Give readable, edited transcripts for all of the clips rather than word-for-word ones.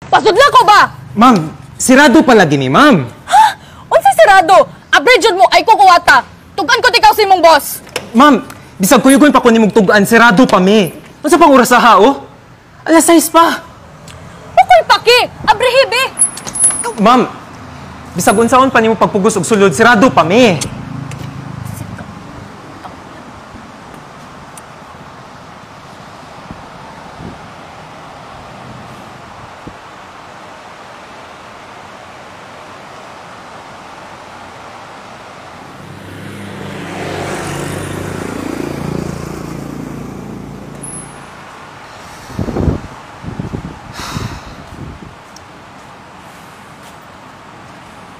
Pasudla ko ba? Ma'am, sirado pala gini, ma'am. Ha? Unsa sirado? Abre jud mo ay ko kuwata. Tugan ko tikaw sa imong boss. Ma'am, bisag kuyugon pa ko nimong tugan, sirado pa mi. Unsa pang oras ha, oh? Alas 6 pa. Ukoy paki, abre hibi. Ma'am, bisag unsaon pa nimo pagpugos og sulod, sirado pa mi.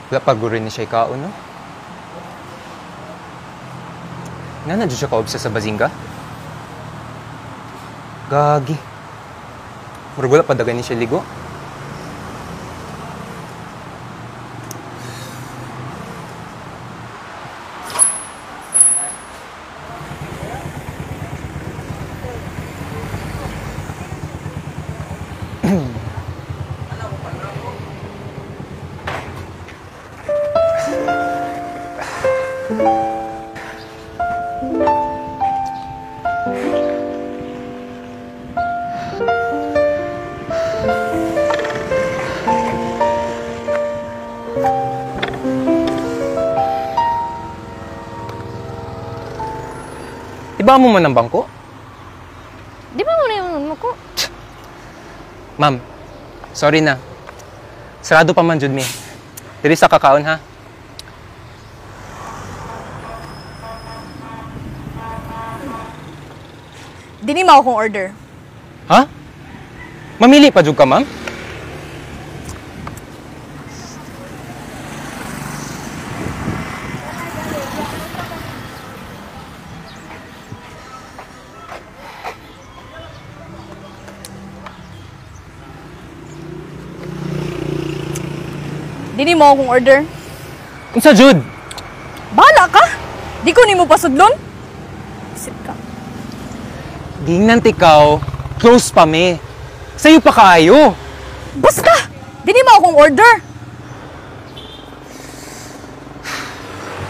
Wala pa guro ni siya ikaon, no? Nga na dyan siya kaobsa sa bazinga? Gagi. Murag wala pa dagan ni siya ligo. Iba mo man ang bangko? Di ba mo na yung bangko? Ma'am, sorry na. Sarado pa man jud mi. Diri sa kakaon ha. Dini mao akong order. Ha? Mamili pa jud ka, ma'am? Dini mo akong order. Unsa jud? Bahala ka. Di ko nimo pasudlon. Sit ka. Gingnan tikaw, close pa mi. Sayo pa kaayo. Basta, dini mo akong order.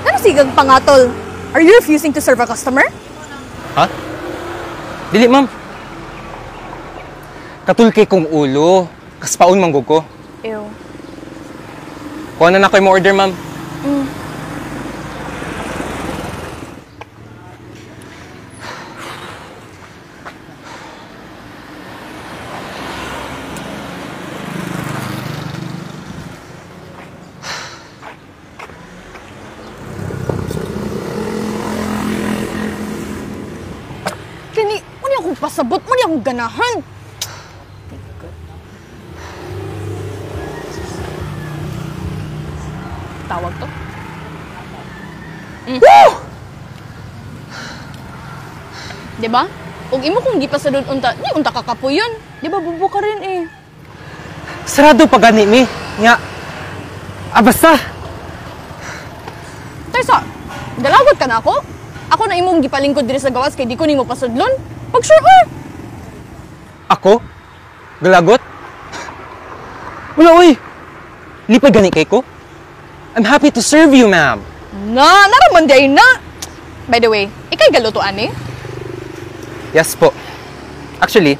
Ano sigang pangatol? Are you refusing to serve a customer? Ha? Dili, ma'am. Katulkay kong ulo. Kaspaon manggug ko. Ew. Kuha na na ko yung order, ma'am. Kini, mo niya akong pasabot, mo niya akong ganahan. Tawag to. Woo! Diba? Ug imo kong gipasadod unta, di unta kakapuyon. Diba bubo ka rin eh. Sarado pa gani mi. Nya. Ah, basta. Tersa, dalawat ka na ako? Ako na imong gipalingkod diri sa gawas kay di ko nimo pasudlon. Pag sure or. Ako? Galagot? Wala oy. Lipay gani kay ko. I'm happy to serve you, ma'am. Na, naraman di ay na. By the way, ikay galutuan eh? Yes po. Actually,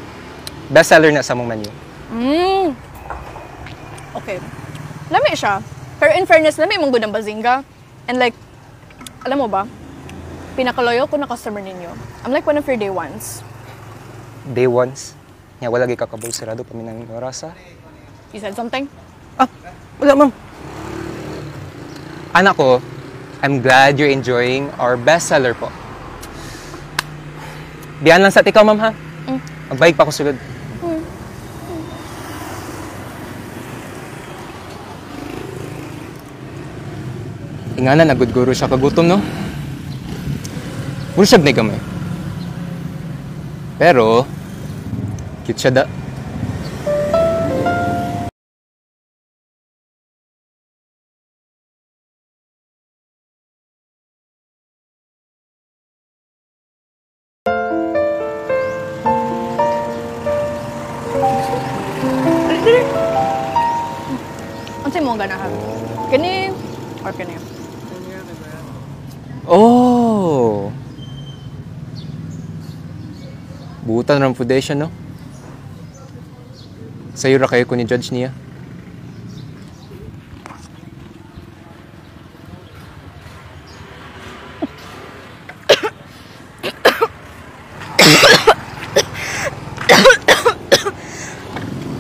best seller na sa mong menu. Okay. Lami siya. Pero in fairness, lami mong good ang bazinga. And like, alam mo ba, pinakaloyal ko na customer ninyo. I'm like one of your day ones. Day ones? Nya, wala gay kakabol sarado pa minang orasa. You said something? Ah, wala ma'am. Anak ko, I'm glad you're enjoying our bestseller po. Biyan lang sa tikaw, ma'am, ha? Magbike pa ako sulod. Ingana, nagudguro siya kagutom, no? Puro siya gamay. Pero, cute siya da. imong ganahan? Kini or kini? Oh! Butan ram foundation, no? Sayo ra kayo ko ni judge niya.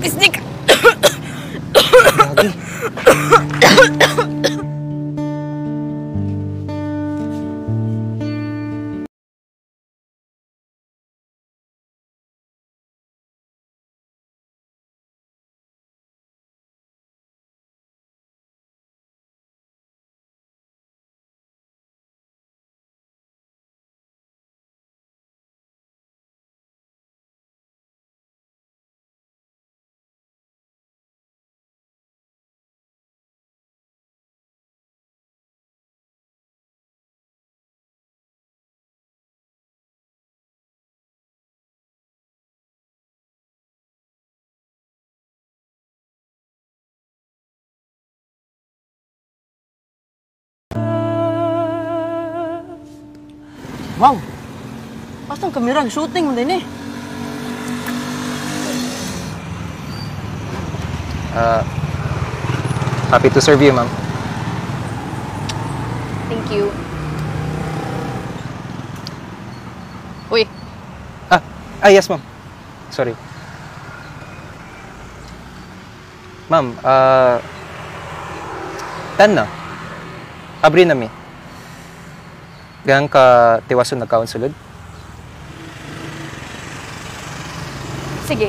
Isnik! Gagi. Wow! Basta ang kamera, shooting mo din eh. Happy to serve you, ma'am. Thank you. Uy, Yes, ma'am. Sorry. Ma'am, 10 na. Abri na mi. Gang ka tiwason nagkaon sulod. Sige.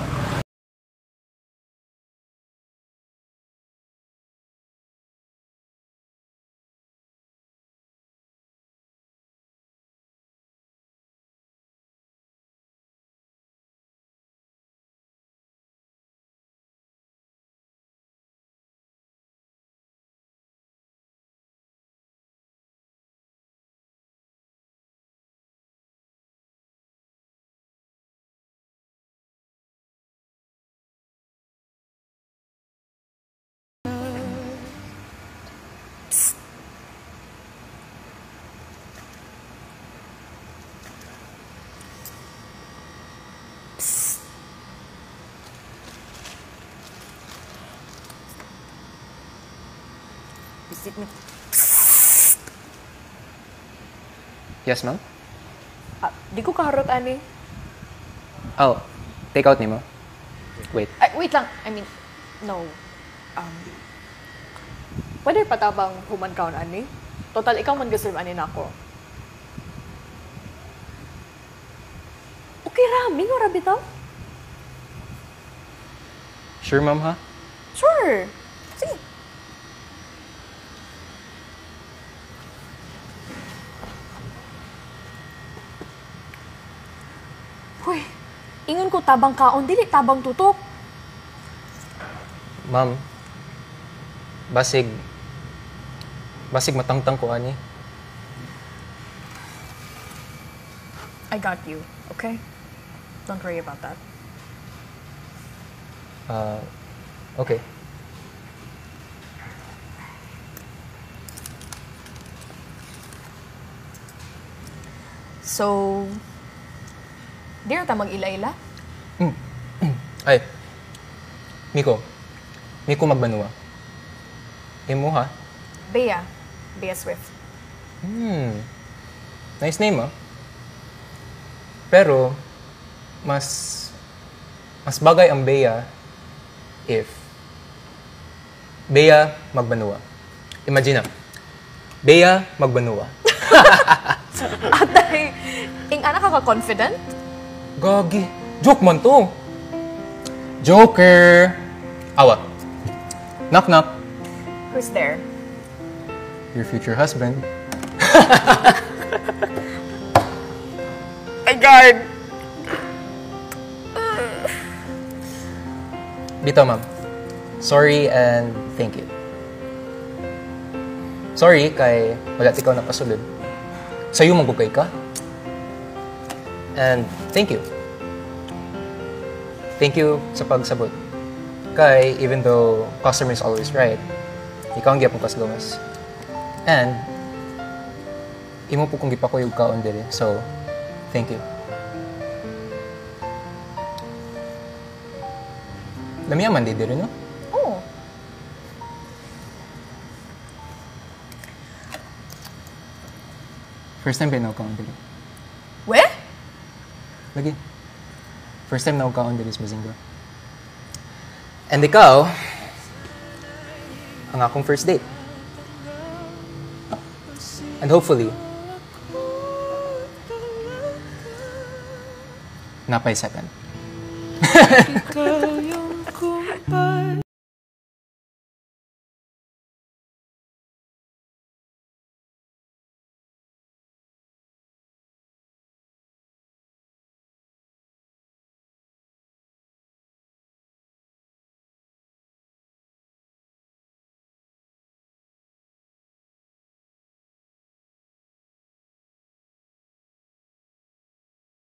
Yes, ma'am? Di ko kaharot, ani. Oh, take out nimo. Wait. Ay, wait lang. I mean, no. Pwede patabang human kaon, ani? Total, ikaw man gaserve ani nako. Okay ra, mingo ra bitaw. Sure, ma'am, ha? Sure. Sige. Huy, ingon ko tabang kaon, dili tabang tutok. Ma'am, basig matangtang ko ani. I got you, okay? Don't worry about that. Okay. So, di ta mag-ila-ila? Ay, Miko. Miko Magbanua. Imo ha? Bea. Bea Swift. Nice name, ah. Pero, mas bagay ang Bea if Bea Magbanua. Imagine na. Bea Magbanua. Atay, ing anak ka ka-confident? Gagi. Joke man to. Joker! Awa. Knock, knock. Who's there? Your future husband. My God! Bitaw, ma'am. Sorry and thank you. Sorry kay wala ikaw napasulod. Sayo magugay ka. And thank you. Thank you sa pagsabot. Kay even though customer is always right, Ikaw ang gihapon gawas. And, imo pud kong gipakuyog kaon diri. So, thank you. Lamiya man di diri, no? Oh. First time ba na kaon diri? We? Lagi. First time na kaon diri sa Bazinga. And ikaw, ang akong first date. And hopefully, naa pay second. Ikaw.